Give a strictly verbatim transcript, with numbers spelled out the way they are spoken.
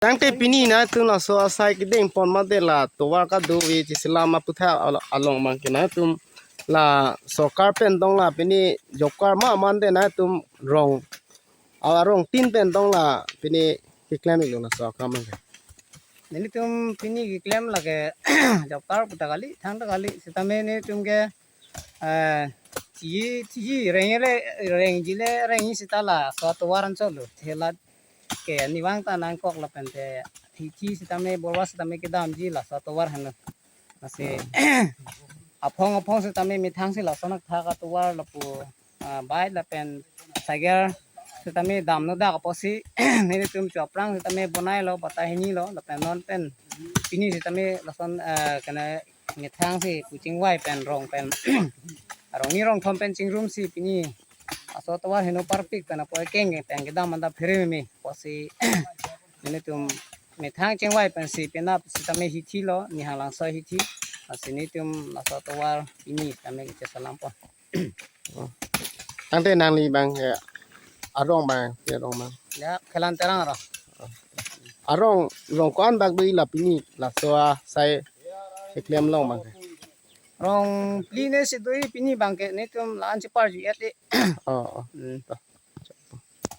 Tangte pini nangtum laso asai kedeng pon mate la tovar kado ave chiselam aputhak al- along abang ke nangtum la sorkar pen dong la pini job card ma mate nangtum rong arong tin pen dong la pini keklem iklo laso akam abang ke. Nelitum pini keklem lake job card puta kali, thangta kali, sitame nelitum ke eh, tiji, tiji rengji le, rengji le rengji seta laso atovar anchot lo. Thela ke ani vang ta nangkok lapen te hithi sitame borwa sitame kedamji laso atovar henlo. Lasi aphong aphong sitame methang si laso nangthak atovar lapu ah, bike lapen cycle sitame damno dak apotsi nelitum chu aphrang sitame bonailo, batai hini lo lapen non pen pini sitame lason eh, kena methang si kuchingvai pen rong pen arong ni rong thom pen chingrum si pini laso atovar heno parpik pen apo ekeng pen kedam anta phere meme apotsi nelitum methang chingvai pensi penap sitame hithi lo, nihang langso hithi. Lasi nelitum laso atovar pini sitame kechesalam pon. Tangte nangli abang ke arong abang ke arong abang. Ya, Khelan Terang arong. Arong rong ko-an bak do-i la pini laso asai keklem along abang ke. Rong phli ne si do-i pini abang ke, nelitum la-an cheparju-et-e. Oh, oh. Hmm.